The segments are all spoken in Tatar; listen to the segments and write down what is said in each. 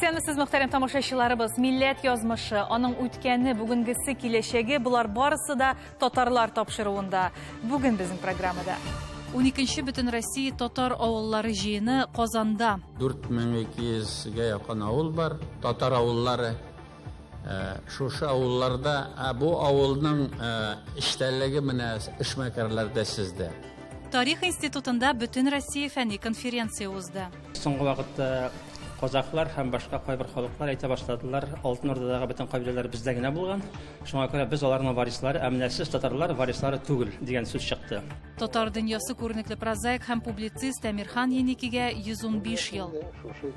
Исәнмесез, мөхтәрәм тамашачыларыбыз. Милләт язмышы, аның үткәне, бүгенгесе, киләчәге, болар барысы да татарлар тапшыруында. Бүген безнең программада. 12нче Бөтенроссия татар авыллары җыены Казанда. 4200 гә якын авыл бар, татар авыллары. Шушы авылларда, бу авылның эчтәлеге менә эшмәкәрләрдә сездә. Тарих институтында Бөтенроссия фәнни конференция узды. Соңгы вакытта казахлар һәм башка кайбер халыклар әйтә башладылар, Алтын Урдадагы бөтен кабиләләр бездә генә булган, шуңа күрә без аларның варислары, ә менә сез татарлар варислары түгел дигән сүз чыкты. Татар дөньясы күренекле прозаик һәм публицист Әмирхан Еникигә 115 ел. Шушы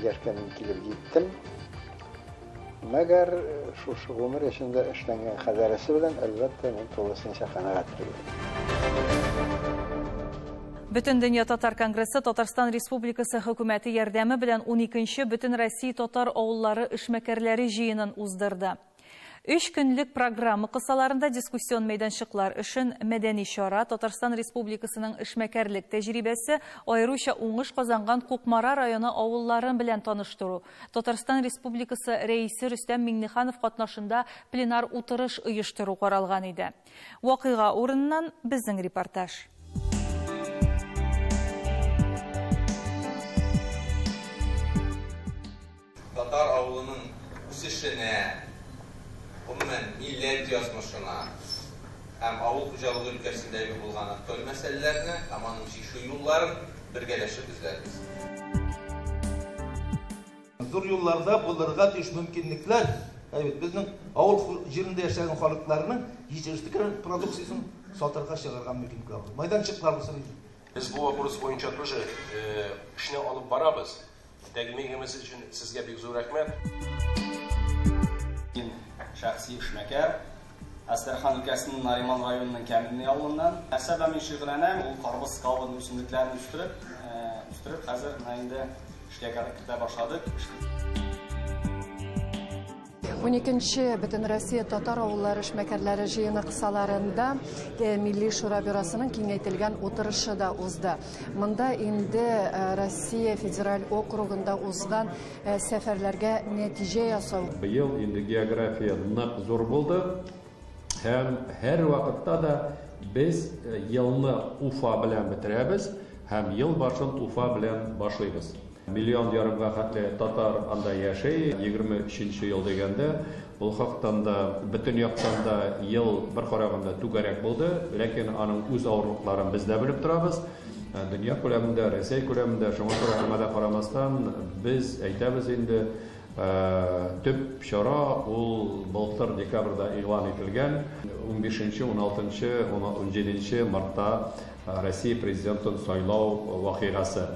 яшькә мин килеп җиттем. Мәгәр шушы гомер эчендә эшләнгән хәзәресе белән, әлбәттә, мин тулысынча канәгать түгел. Бөтендөнья татар конгрессы Татарстан Республикасы хөкүмәте ярдәме белән 12нче Бөтенроссия татар авыллары эшмәкәрләре җыенын уздырды. Өч көнлек программа кысаларында дискуссион мәйданчыклар өчен мәдәни чара, Татарстан Республикасының эшмәкәрлек тәҗрибәсе, аеруча уңыш казанган Кукмара районы авылларын белән таныштыру, Татарстан Республикасы Рәисе Рөстәм Миңнеханов катнашында пленар утырыш оештыру каралган иде. Вакыйга урыныннан безнең репортаж. Татар авылының үсешенә, гомумән, милләт язмышына һәм авыл хуҗалыгы өлкәсендәге булган актуаль мәсьәләләрне һәм аның чишү юлларын бергәләшеп эзләрбез. Зур юлларда булырга тиеш мөмкинлекләр, әйе бит, безнең авыл җирендә яшәгән халыкларның җитештерү продукциясен сатырга чыгарга мөмкинлекләр булсын. Майданчыклар булсын иде. Без бу вопрос буенча тоже эшне алып барабыз. Тәкъдимегез өчен сезгә бик зур рәхмәт. Мин шәхси эшмәкәр. Әстерхан өлкәсенең Нариман районының Кәминный авылыннан. Нәрсә белән мин шөгыльләнәм? Ул карбыз, кавын үсемлекләрен үстереп, үстереп, хәзер менә инде эшкә кертә башладык. 12нче Бөтенроссия татар авыллары эшмәкәрләре җыены кысаларында Милли Шура бюросының киңәйтелгән утырышы да узды. Монда инде Россия федераль округында узган сәфәрләргә нәтиҗә ясау. Быел инде география нык зур булды һәм һәр вакытта да без елны Уфа белән бетерәбез һәм ел башын Уфа белән башлыйбыз. Миллион ярымга хәтле татар анда яши, 23 ел дигәндә, ул хактан да, бөтен яктан да ел бер караганда түгәрәк булды, ләкин аның үз авырлыкларын без дә белеп торабыз. Дөнья күләмендә, Рәсәй күләмендә, шуңа күрә аңа да карамастан, без әйтәбез инде, төп чара ул былтыр декабрьдә игълан ителгән 15-нче, 16-нчы, 17-нче мартта Россия Президентын сайлау вакыйгасы.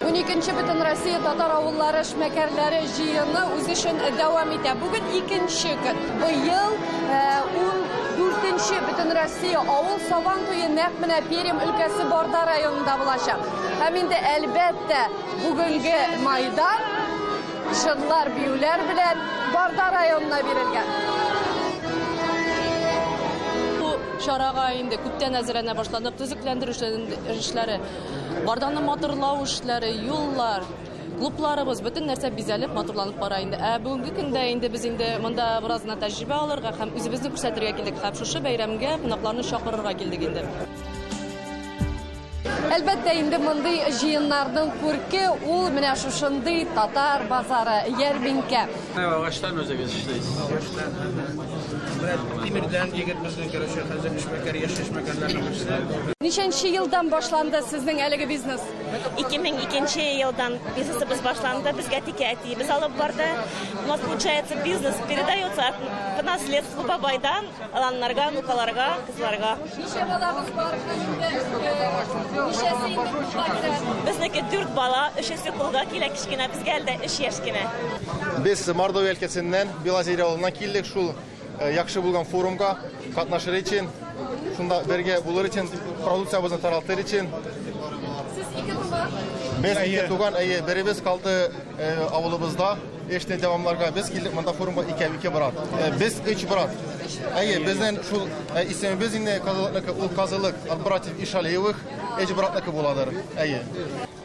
12нче Бөтенроссия татар авыллары эшмәкәрләре җыены үз эшен дәвам итә. Бүген икенче көн. Быел 14нче Бөтенроссия авыл сабан туе нәкъ менә Пермь өлкәсе Барда районында булачак. Һәм инде әлбәттә бүгенге майдан җырлар, биюләр белән Барда районына бирелгән. Бу чарага инде күптән әзерләнә башладык. Төзекләндерү эшләре, Барданы матурлау эшләре, юллар, клубларыбыз, бөтен нәрсә бизәлеп, матурланып бара инде. Ә бүгенге көндә инде без инде монда бераз гына тәҗрибә алырга һәм үзебезне күрсәтергә килдек һәм шушы бәйрәмгә кунакларны чакырырга килдек инде. Әлбәттә инде мондый җыеннарның күрке ул менә шушындый татар базары, ярминкә. Агачтан үзегез эшлисез. Агачтан. Менә тимердән егет безнең, короче, хәзер эшмәкәр, яшь эшмәкәрләрнең берсе. Ничәнче елдан башланды сезнең әлеге бизнес? 2002 елдан бизнесыбыз башланды. Безгә тик әтиебез алып барды. У нас получается бизнес передается по наследству бабайдан Аланнарга, внукаларга, кызларга. Ничә балагыз бар һәм инде ничәсе инде кулга килә? Безнеке дүрт бала, өчесе кулга килә, кечкенә безгә әле дә өч яшь кенә. Без Мордовия өлкәсеннән, Белозерье авылыннан килдек, шул яхшы булган форумга катнашыр өчен, шунда бергә булыр өчен, продукциябезне таралтыр өчен. Сез ике туган? Без ике туган, әйе, беребез калды авылыбызда. Эшне дәвамларга без килдек монда форумга икәү, ике брат. Без өч брат. Әйе, безнең шул исемебез инде Казылыкныкы, ул Казылык от братьев Ишалиевых, өч братныкы буладыр. Әйе.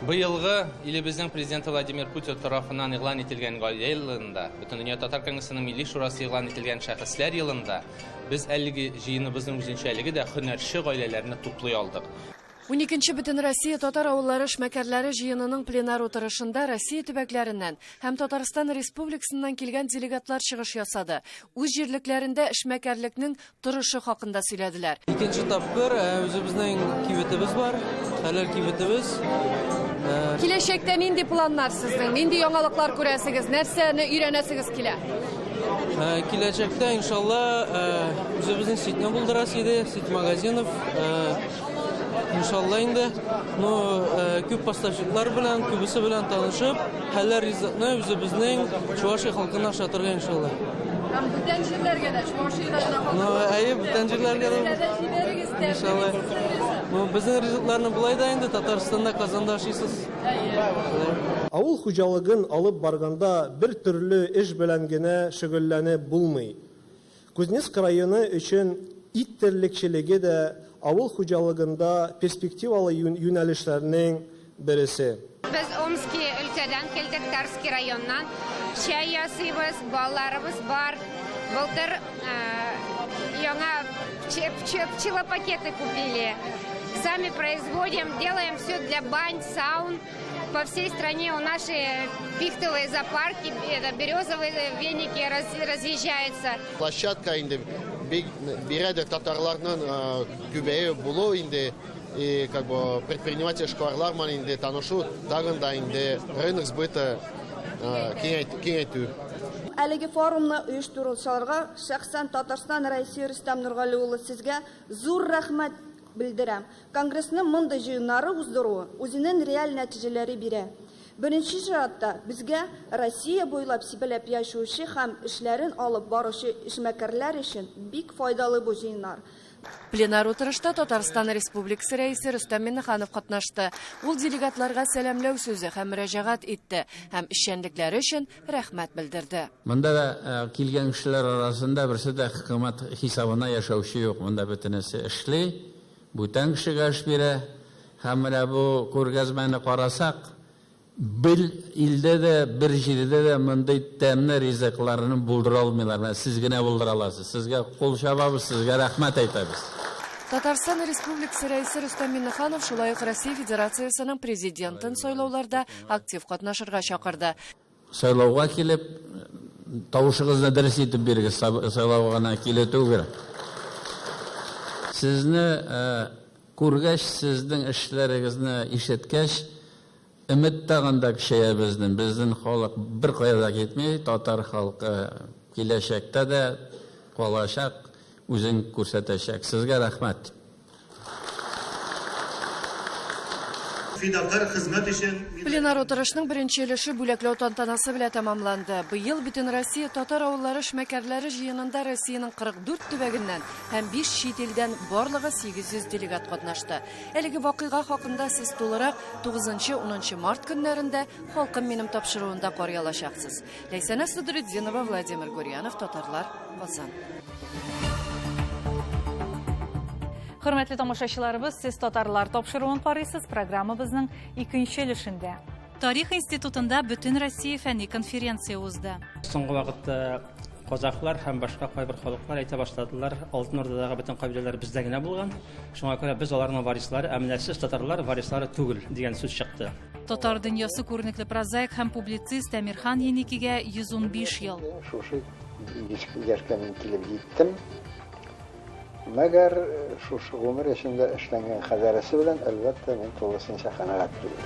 Быелгы илебезнең Президенты Владимир Путин тарафыннан игълан ителгән Гаилә елында, Бөтендөнья татар конгрессының Милли шурасы игълан ителгән Шәхесләр елында без әлеге җыеныбызның үзенчәлеге дә һөнәрче гаиләләрне туплый алдык. Уникенче Бөтенроссия татар авыллары эшмәкәрләре җыенының пленар утырышында Россия төбәкләреннән һәм Татарстан Республикасыннан килгән делегатлар чыгыш ясады, үз җирлекләрендә эшмәкәрлекнең торышы хакында сөйләделәр. Икенче тапкыр үзебезнең кибетебез бар, хәләл кибетебез. Киләчәктә нинди планнар сезнең, нинди яңалыклар күрәсегез, нәрсәне өйрәнәсегез килә? Киләчәктә, иншалла, үзебезнең сетьне булдырасы иде, сеть магазинов. Иншалла инде, ну, күп поставщиклар белән, күбесе белән танышып, хәләл ризыкны үзебезнең Чувашия халкына ашатырга иншалла. Һәм бүтән җирләргә дә, Чувашиядә генә халкы. Ну, әйе, бүтән җирләргә дә. Иншалла. Ну, безнең ризыкларны болай да инде Татарстанда, Казанда ашыйсыз. Авыл хуҗалыгын алып барганда бер төрле эш белән генә шөгыльләнеп булмый. Кузнецк районы өчен ит терлекчелеге дә авыл хуҗалыгында перспективалы юнәлешләрнең бересе. Без Омски өлкәдән килдек, Тарский районнан. Чәй ясыйбыз, балаларыбыз бар. Былтыр яңа пчелопакеты купили. Сами производим, делаем все для бань, саун. По всей стране у наши пихтовые запарки, это березовые веники разъезжаются. Площадка инде бик бирәдер татарларның күбәе булу инде и как бы предприниматель эшкуарлар менән инде танышу тагын да инде рынок сбыта киңәйтү. Әлеге форумны оештыручыларга шәхсән Татарстан Рәисе Рөстәм Нургали улы сезгә зур рәхмәт белдерәм. Конгрессның мондый җыеннары уздыруы үзенең реаль нәтиҗәләре бирә. Беренче чиратта безгә Россия буйлап сибәләп яшәүче һәм эшләрен алып баручы эшмәкәрләр өчен бик файдалы бу җыеннар. Пленар утырышта Татарстан Республикасы Рәисе Рөстәм Миңнеханов катнашты. Ул делегатларга сәламләү сүзе һәм мөрәҗәгать итте һәм эшчәнлекләре өчен рәхмәт белдерде. Монда да килгән кешеләр арасында берсе дә хөкүмәт хисабына яшәүче юк. Монда бөтенесе эшли, бүтән кешегә эш бирә. Һәм менә бу күргәзмәне карасак, бер илдә дә, бер җирдә дә мондый тәмле ризыкларны булдыра алмыйлар. Менә сез генә булдыра аласыз. Сезгә кул чабабыз, сезгә рәхмәт әйтәбез. Татарстан Республикасы Рәисе Рөстәм Миңнеханов шулай ук Россия Федерациясенең президентын сайлауларда актив катнашырга чакырды. Сайлауга килеп, тавышыгызны дөрес итеп бирегез, сайлауга гына килү түгел. Сезне күргәч, сезнең эшләрегезне ишеткәч, өмет тагын да көчәя безнең. Безнең халык бер кая да китми, татар халкы киләчәктә дә калачак, үзен күрсәтәчәк. Сезгә рәхмәт. Фидакарь хезмәт өчен Пленар утырышның беренче өлеше бүләкләү тантанасы белән тәмамланды. Быел Бөтенроссия татар авыллары эшмәкәрләре җыенында Россиянең 44 төбәгеннән һәм 5 чит илдән барлыгы 800 делегат катнашты. Әлеге вакыйга хакында сез тулырак 9-10 март көннәрендә Халкым минем тапшыруында карый алачаксыз. Ләйсәнә Садретдинова, Владимир Гурьянов, Татарлар, Казан. Хөрмәтле тамашачыларыбыз, сез Татарлар тапшыруын карыйсыз, программабызның икенче өлешендә. Тарих институтында Бөтен Россия фәнни конференция узды. Соңгы вакытта казахлар һәм башка кайбер халыклар әйтә башладылар, Алтын Урдадагы бөтен кабиләләр бездә генә булган. Шуңа күрә без аларның варислары, ә менә сез татарлар варислары түгел дигән сүз чыкты. Татар дөньясы күренекле прозаик һәм публицист Әмирхан Еникигә 115 ел. Шушы яшькә мин килеп җиттем. Мәгәр шушы гомер эчендә эшләнгән хәзәресе белән, әлбәттә, мин тулысынча канәгать түгел.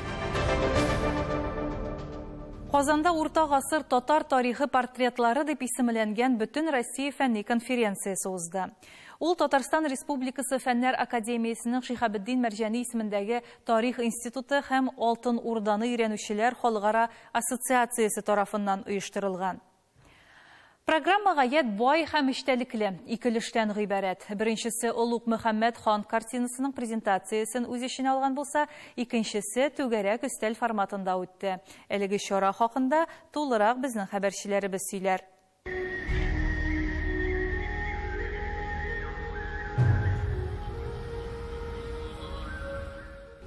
Казанда Урта гасыр татар тарихы портретлары дип исемләнгән Бөтен Россия фәнни конференциясе узды. Ул Татарстан Республикасы Фәннәр Академиясенең Шиһабетдин Мәрҗани исемендәге Тарих институты һәм Алтын Урданы өйрәнүчеләр халыкара ассоциациясе тарафыннан оештырылган. Программа гаять бай һәм эчтәлекле, ике өлештән гыйбарәт. Беренчесе Олуг Мөхәммәд хан картинасының презентациясен үз эченә алган булса, икенчесе түгәрәк өстәл форматында үтте. Әлеге чара хакында тулырак безнең хәбәрчеләребез сөйләр.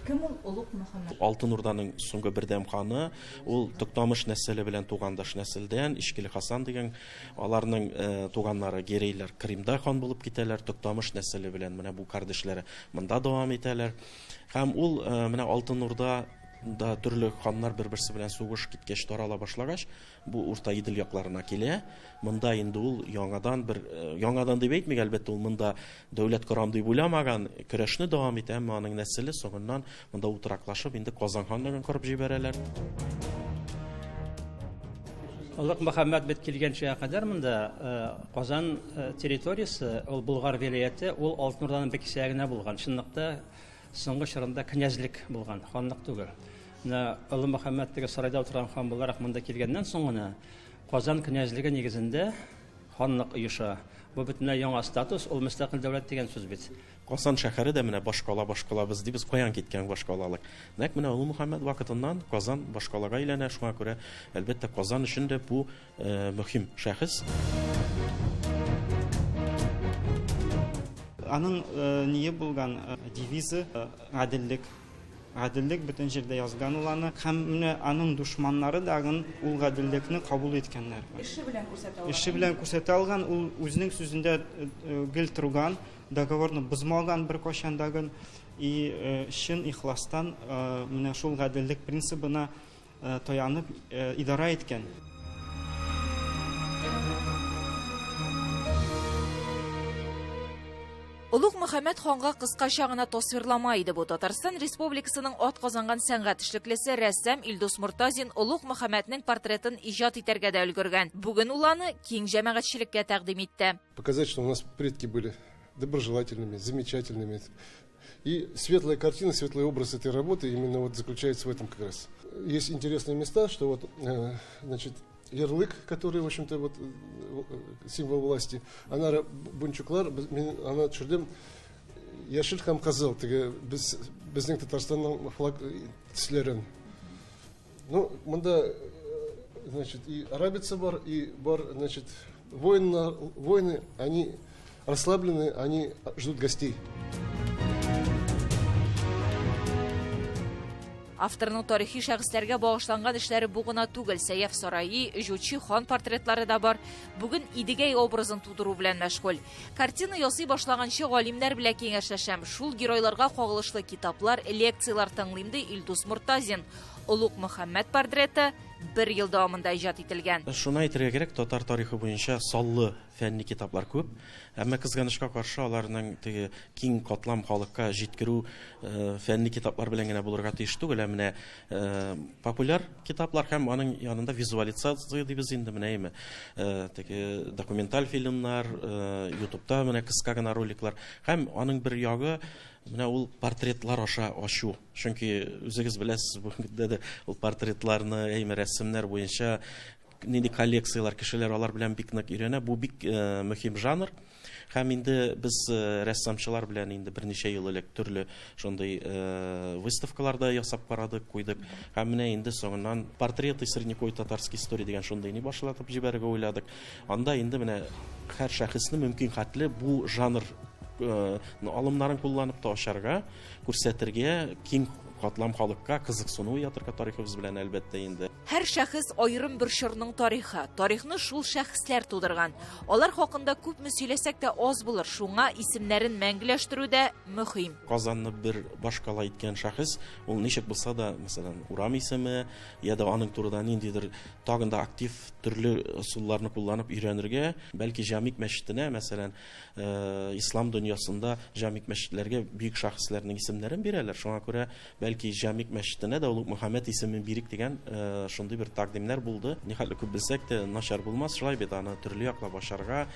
Кем ул Олуг Мөхәммәд? Алтын Урданың соңгы бердәм ханы, ул Туктамыш нәселе белән тугандаш нәселдән, Ишкиле Хасан дигән, аларның туганнары Гирейләр Кримда хан булып китәләр, Туктамыш нәселе белән менә бу кардәшләре монда дәвам итәләр. Һәм ул менә Алтын Урда да төрле ханнар бер-берсе белән сугыш киткәч тарала башлагач, бу Урта Идел якларына килә. Монда инде ул яңадан бер, яңадан дип әйтмик, әлбәттә, ул монда дәүләт корам дип уйламаган, көрәшне дәвам итә, әмма аның нәселе соңыннан монда утраклашып, инде Казан ханлыгын корып җибәрәләр. Олуг Мөхәммәд бит килгәнчегә кадәр монда Казан территориясе, ул Болгар вилаяте, ул Алтын Урданың бер кисәге генә булган. Чынлыкта соңгы чорында князьлек булган, ханлык түгел. Менә Олы Мөхәммәд теге сарайда утырган хан буларак монда килгәннән соң гына Казан князьлеге нигезендә ханлык оеша. Бу бөтенләй яңа статус, ул мөстәкыйль дәүләт дигән сүз бит. Казан шәһәре дә менә башкала, башкалабыз дибез, каян киткән башкалалык? Нәкъ менә Олы Мөхәммәд вакытыннан Казан башкалага әйләнә, шуңа күрә, әлбәттә, Казан өчен дә бу мөһим шәхес. Аның ние булган девизы гаделлек. Гаделлек бөтен җирдә язган ул аны. Һәм менә аның дошманнары дагын ул гаделлекне кабул иткәннәр. Эше белән күрсәтә алган. Эше белән күрсәтә алган, ул үзенең сүзендә гел торган, договорны бозмаган беркайчан дагын и чын ихластан менә шул гаделлек принцибына таянып идарә иткән. Олуг Мөхәммәд ханга кыскача гына тасвирлама иде бу. Татарстан Республикасының атказанган сәнгать эшлеклесе, рәссам Илдус Мортазин Олуг Мөхәммәднең портретын иҗат итәргә дә өлгергән. Бүген ул аны киң җәмәгатьчелеккә тәкъдим итте. Показать, что у нас предки были доброжелательными, замечательными. И светлая картина, светлый образ этой работы именно вот заключается в этом как раз. Есть интересные места, что вот, значит, ярлык, который, в общем-то, вот, символ власти, ана бунчуклар, ана төшердем, яшел һәм кызыл, теге без, безнең Татарстанның флаг төсләрен. Ну, монда, значит, и арабица бар, и бар, значит, воины, воины, они расслаблены, они ждут гостей. Авторның тарихи шәхесләргә багышланган эшләре бу гына түгел. Сәяф Сараи, Җучи хан портретлары да бар. Бүген Идегәй образын тудыру белән мәшгуль. Картина ясый башлаганчы галимнәр белән киңәшләшәм. Шул геройларга кагылышлы китаплар, лекцияләр тыңлыйм, ди Илдус Мортазин. Олуг Мөхәммәд портреты бер ел дәвамында иҗат ителгән. Шуны әйтергә кирәк, татар тарихы буенча саллы фәнни китаплар күп, әмма кызганычка каршы аларның теге киң катлам халыкка җиткерү фәнни китаплар белән генә булырга тиеш түгел, ә менә популяр китаплар һәм аның янында визуализация дибез инде менә әйме, теге документаль фильмнар, ютубта менә кыска гына роликлар һәм аның бер ягы менә ул портретлар аша ачу. Чөнки үзегез беләсез, бүгенге көндә дә ул портретларны, әйме, рәсемнәр буенча нинди коллекцияләр, кешеләр алар белән бик нык өйрәнә. Бу бик мөһим жанр. Һәм инде без рәссамчылар белән инде берничә ел элек төрле шундый выставкалар да ясап карадык, куйдык. Һәм менә инде соңыннан портреты средневековой татарской истории дигән шундый ни башлатып җибәрергә уйладык. Анда инде менә һәр шәхесне мөмкин хәтле бу жанр алымнарын кулланып та ачарга, күрсәтергә, киң катлам халыкка кызыксыну уятырга тарихыбыз белән, әлбәттә инде. Һәр шәхес аерым бер чорның тарихы. Тарихны шул шәхесләр тудырган. Алар хакында күпме сөйләсәк тә аз булыр, шуңа исемнәрен мәңгеләштерү дә мөһим. Казанны бер башкала иткән шәхес, ул ничек булса да, мәсәлән, урам исеме, я да аның турыда ниндидер тагын да актив төрле ысулларны кулланып өйрәнергә, бәлки Җамик мәчетенә, мәсәлән, ислам дөньясында Җамик мәчетләргә бөек шәхесләрнең исемнәрен бирәләр. Шуңа күрә, бәлки, Җамик мәчетенә дә Олуг Мөхәммәд исемен бирик дигән шундый бер тәкъдимнәр булды. Нихәтле күп белсәк тә, начар булмас, шулай бит, аны төрле яклап ачарга,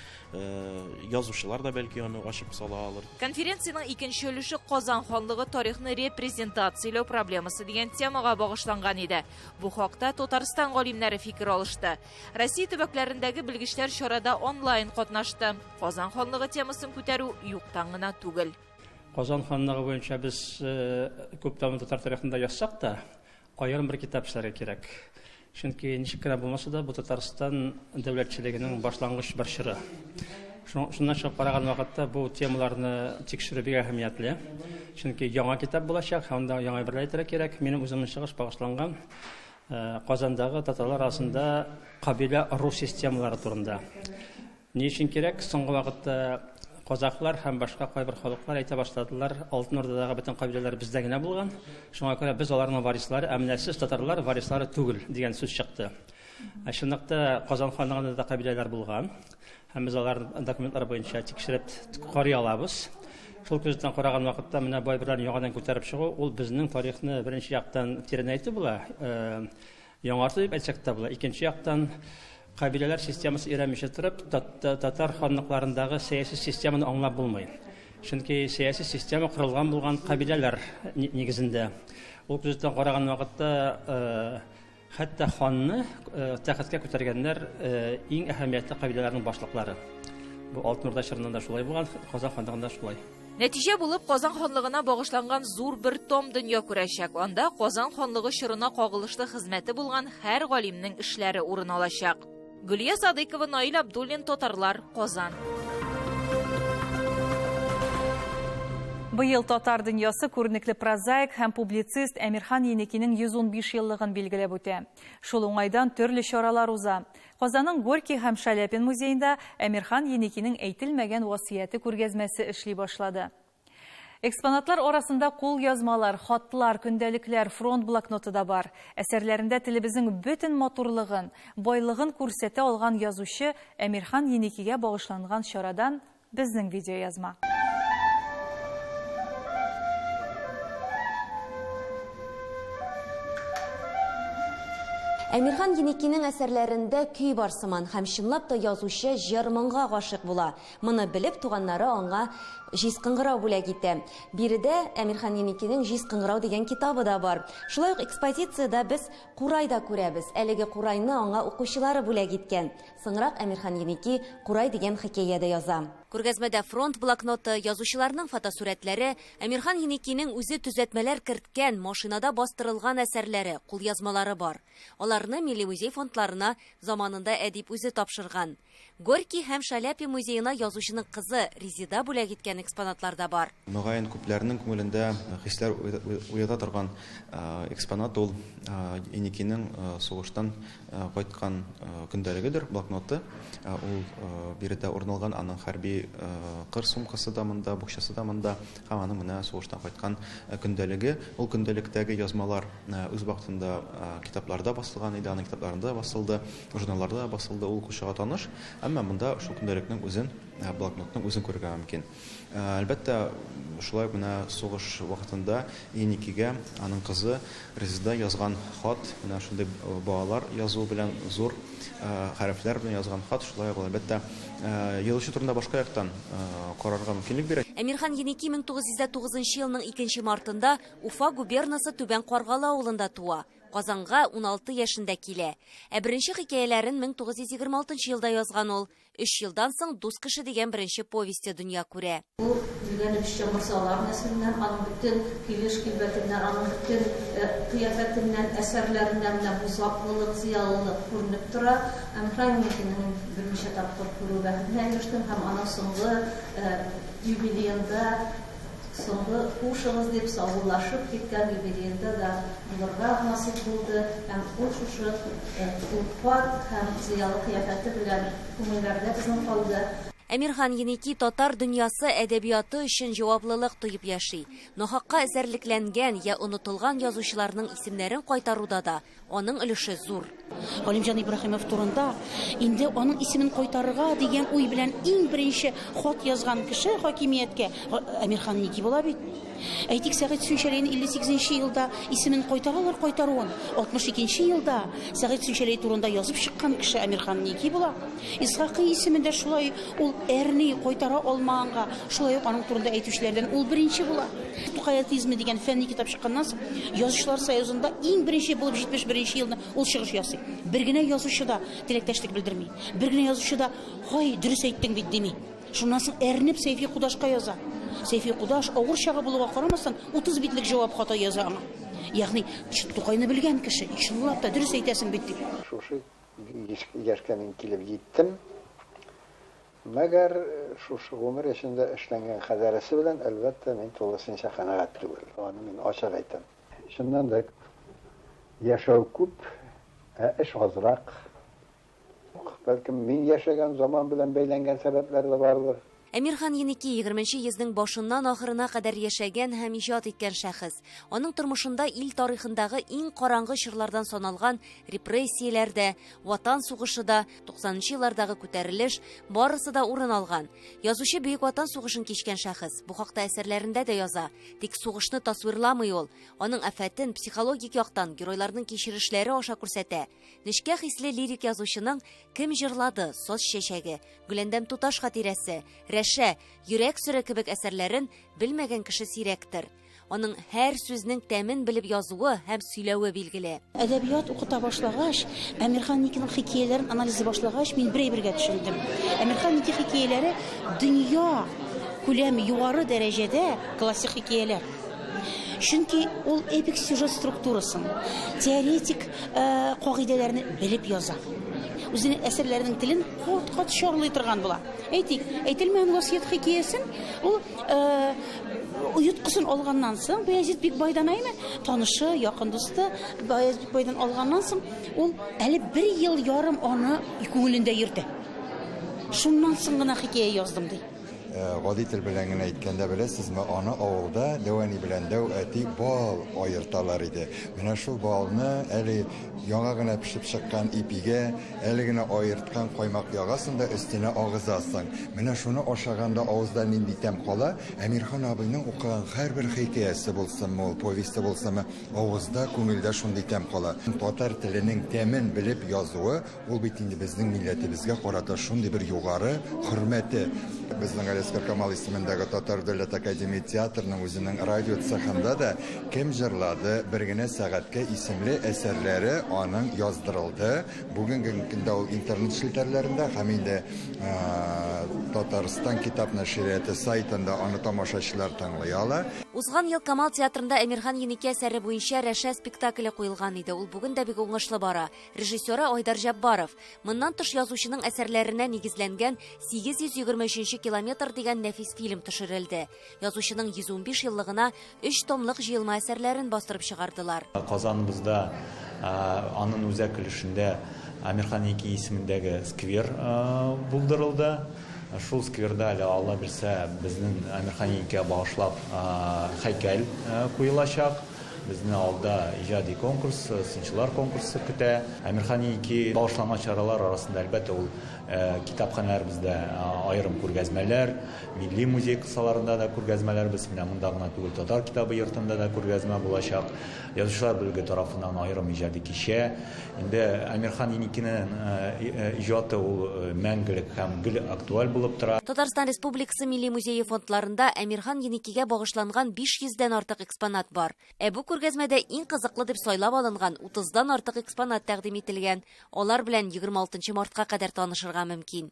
язучылар да бәлки аны ачып сала алыр. Конференциянең икенче өлеше Казан ханлыгы тарихны репрезентацияләү проблемасы дигән темага багышланган иде. Бу хакта Татарстан галимнәре фикер алышты. Россия төбәкләрендәге белгечләр чарада онлайн катнашты. Казан ханлыгы темасын күтәрү юктан гына түгел. Казан ханлыгы буенча без күп томлы татар тарихында язсак та, аерым бер китап эшләргә кирәк. Чөнки ничек кенә булмаса да, бу Татарстан дәүләтчелегенең башлангыч бер чоры. Шуннан чыгып караган вакытта бу темаларны тикшерү бик әһәмиятле. Чөнки яңа китап булачак, һәм анда яңа әйберләр әйтергә кирәк. Минем үземнең чыгыш багышланган Казандагы татарлар арасында кабилә ыру системалары турында. Ни өчен кирәк? Соңгы вакытта казахлар һәм башка кайбер халыклар әйтә башладылар, Алтын Урдадагы бөтен кабиләләр бездә генә булган, шуңа күрә без аларның варислары, ә менә сез татарлар варислары түгел дигән сүз чыкты. Ә чынлыкта Казан ханлыгында да кабиләләр булган. Һәм без аларны документлар буенча тикшереп карый алабыз. Шул күздән караган вакытта менә бу әйберләрне яңадан күтәреп чыгу, ул безнең тарихны беренче яктан тирәнәйтү була, яңарту дип әйтсәк тә була. Икенче яктан кабиләләр системасы өйрәнмичә торып, татар ханлыкларындагы сәяси системаны аңлап булмый. Чөнки сәяси система корылган булган кабиләләр нигезендә. Ул күздән караган вакытта Хәтта ханны тәхеткә күтәргәннәр иң әһәмиятле кабиләләрнең башлыклары. Бу Алтын Урда чорында да шулай булган, Казан ханлыгында шулай. Нәтиҗә булып Казан ханлыгына багышланган зур бер том дөнья күрәчәк. Анда Казан ханлыгы чорына кагылышлы хезмәте булган һәр галимнең эшләре урын алачак. Гөлия Садыйкова, Наил Абдуллин, Татарлар, Казан. Быел татар дөньясы күренекле прозаик һәм публицист Әмирхан Еникинең 115 еллыгын билгеләп үтә. Шул уңайдан төрле чаралар уза. Казанның Горький һәм Шаляпин музеенда Әмирхан Еникинең әйтелмәгән васыяте күргәзмәсе эшли башлады. Экспонатлар арасында кулъязмалар, хатлар, көндәлекләр, фронт блокноты да бар. Әсәрләрендә телебезнең бөтен матурлыгын, байлыгын күрсәтә алган язучы Әмирхан Еникигә багышланган чарадан безнең видеоязма. Әмирхан Еникинең әсәрләрендә көй бар сыман һәм чынлап та язучы җыр-моңга гашыйк була. Моны белеп, туганнары аңа Җиз кыңгырау бүләк итә. Биредә Әмирхан Еникинең Җиз кыңгырау дигән китабы да бар. Шулай ук экспозициядә без курай да күрәбез. Әлеге курайны аңа укучылары бүләк иткән. Соңрак Әмирхан Еники Курай дигән хикәя дә яза. Күргәзмәдә фронт блокноты, язучыларның фотосурәтләре, Әмирхан Еникинең үзе төзәтмәләр керткән, машинада бастырылган әсәрләре, кулъязмалары бар. Аларны Милли музей фондларына заманында әдип үзе тапшырган. Горький һәм Шаляпин музеена язучының кызы Резеда бүләк иткән экспонатлар да бар. Мөгаен, күпләрнең күңелендә хисләр уята торган экспонат ул Еникинең сугыштан кайткан көндәлегедер, блокноты. Ул биредә урын алган, аның хәрби кыр сумкасы да монда, букчасы да монда һәм аның менә сугыштан кайткан көндәлеге. Ул көндәлектәге язмалар үз вакытында китапларда басылган иде, аның китапларында да басылды. Журналларда да басылды, ул укучыга таныш, әмма монда шул көндәлекнең үзен, блокнотның үзен күрергә мөмкин. Әлбәттә, шулай ук менә сугыш вакытында Еникигә аның кызы Резеда язган хат, менә шундый балалар язуы белән зур хәрефләр белән язган хат, шулай ук, әлбәттә, язучы турында башка яктан карарга мөмкинлек бирә. Әмирхан Еники 1909 елның икенче мартында Уфа губернасы Түбән Каргалы авылында туа. Казанга 16 яшендә килә. Ә беренче хикәяләрен 1926 елда язган ул. Өч елдан соң Дус кеше дигән беренче повесте дөнья күрә. Ул, билгеләнүчә, морзалар нәселеннән, аның бөтен килеш-килбәтеннән, аның бөтен кыяфәтеннән, әсәрләреннән менә бу затлылык, зыялылык күренеп тора. Әмирхан Еникинең берничә тапкыр күрү бәхетенә ирештем һәм аның соңгы юбилеенда Соңгы хушыгыз дип саубуллашып киткән юбилеенда да булырга насыйп булды һәм ул шушы олпат һәм зыялы кыяфәте белән күңелләрдә безнең калды. Әмирхан Еники татар дөньясы, әдәбияты өчен җаваплылык тоеп яши. Нахакка эзәрлекләнгән йә онытылган язучыларның исемнәрен кайтаруда да Аның өлеше зур. Галимҗан Ибраһимов турында инде аның исемен кайтарырга дигән уй белән иң беренче хат язган кеше хакимияткә Әмирхан Ники була бит. Әйтик, Сәгыйть Сүнчәләйне 58 нче елда исемен кайтаралар кайтаруын, 62 нче елда Сәгыйть Сүнчәләй турында язып чыккан кеше Әмирхан Ники була. Исхакый исемен дә шулай ул әрни, кайтара алмаганга, шулай ук аның турында әйтүчеләрдән ул беренче була. Тукай атеизмы дигән фәнни китап чыкканнан соң, Язучылар союзында иң беренче булып 71 нче елны ул чыгыш ясый. Бер генә язучы да теләктәшлек белдерми. Бер генә язучы да, Һай, дөрес әйттең бит, дими. Шуннан соң әрнеп Сәйфи Кудашка яза. Сәйфи Кудаш, авыр чагы булуга карамастан, 30 битлек җавап хаты яза аңа. Ягъни, Тукайны белгән кеше, чынлап та, дөрес әйтәсең бит, дип. Шушы яшькә мин килеп җиттем. Мәгәр шушы гомер эчендә эшләнгән кадәресе белән, әлбәттә, мин тулысынча канәгать түгел. Аны мин ачык әйтәм. Чыннан да, яшәү күп, ә эш азрак. Бәлкем, мин яшәгән заман белән бәйләнгән сәбәпләр дә бардыр. Әмирхан Еники, егерменче йөзнең башыннан ахырына кадәр яшәгән һәм иҗат иткән шәхес. Аның тормышында ил тарихындагы иң караңгы чорлардан саналган репрессияләр дә, Ватан сугышы да, туксанынчы еллардагы күтәрелеш, барысы да урын алган. Язучы Бөек Ватан сугышын кичкән шәхес. Бу хакта әсәрләрендә дә яза. Тик сугышны тасвирламый ул. Аның афәтен психологик яктан, геройларның кичерешләре аша күрсәтә. Нечкә хисле лирик язучының Кем җырлады, Саз чәчәге, Гөләндәм туташ хатирәсе, Рәшә, Йөрәк сере кебек әсәрләрен белмәгән кеше сирәктер. Аның һәр сүзнең тәмен белеп язуы һәм сөйләве билгеле. Әдәбият укыта башлагач, Әмирхан Никиның хикәяләрен анализлый башлагач, мин бер әйбергә төшендем. Әмирхан Ники хикәяләре дөнья күләм югары дәрәҗәдә классик хикәяләр. Чөнки ул эпик сюжет структурасын, теоретик кагыйдәләрне белеп яза. Үзенең әсәрләренең телен кат-кат чарлый торган була. Әйтик, әйтелмәгән васыять хикәясен ул оеткысын алганнан соң, Баязит Бикбайдан әйме, танышы, якын дусты Баязит Бикбайдан алганнан соң, ул әле бер ел ярым аны күңелендә йөртә. Шуннан соң гына хикәя яздым, ди. Гади тел белән генә әйткәндә, беләсезме, аны авылда дәү әни белән дәү әти бал аерталар иде. Менә шул балны әле яңа гына пешеп чыккан ипигә, әле генә аерткан каймак ягасың да өстенә агызасың. Менә шуны ашаганда авызда нинди тәм кала, Әмирхан абыйның укыган һәрбер хикәясе булсынмы ул, повесте булсынмы, авызда, күңелдә шундый тәм кала. Татар теленең тәмен белеп язуы Ул бит инде безнең милләтебезгә карата шундый бер югары хөрмәте. Безнең Галиәсгар Камал исемендәге Татар дәүләт академия театрының үзенең радио цехында да Кем җырлады бер генә сәгатькә исемле әсәрләре аның яздырылды. Бүгенге көндә ул интернет челтәрләрендә һәм инде Татарстан китап нәшрияты сайтында аны тамашачылар тыңлый ала. Узган ел Камал театрында Әмирхан Еники әсәре буенча Рәшә спектакле куелган иде. Ул бүген дә бик уңышлы бара. Режиссеры Айдар Җаббаров. Моннан тыш язучының әсәрләренә нигезләнгән 823 нче километр дигән нәфис фильм төшерелде. Язучының 115 еллыгына өч томлык җыелма әсәрләрен бастырып чыгардылар. Казаныбызда анын үзәк өлешендә Әмирхан Еники исемендәге сквер булдырылды. Шул скверда әле, Алла бирсә, безнең Әмирхан Еникигә багышлап һәйкәл куелачак. Безне алда иҗади конкурс, сынчылар конкурсы көтә. Әмирхан Еники багышланган чаралар арасында, әлбәттә, ул китапханәләребездә аерым күргәзмәләр, Милли музей кысаларында да күргәзмәләрбез, менә монда гына түгел, Татар китабы йортында да күргәзмә булачак. Язучылар бүлеге тарафыннан аерым иҗади кичә. Инде Әмирхан Еникинең иҗаты ул мәңгелек һәм гел актуаль булып тора. Татарстан Республикасы Милли музее фондларында Әмирхан Еникигә багышланган 500 дән артык экспонат бар. Ә бу күргәзмәдә иң кызыклы дип сайлап алынган утыздан артык экспонат тәкъдим ителгән. Алар белән 26 мартка кадәр танышырга мөмкин.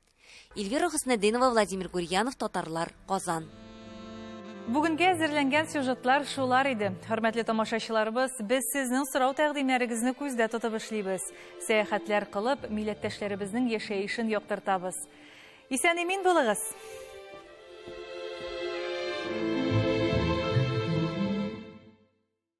Эльвира Хөснетдинова, Владимир Гурьянов, Татарлар, Казан. Бүгенгә әзерләнгән сюжетлар шулар иде. Хөрмәтле тамашачыларыбыз, без сезнең сорау-тәкъдимнәрегезне күздә тотып эшлибез. Сәяхәтләр кылып, милләттәшләребезнең яшәешен яктыртабыз. Исән-имин булыгыз!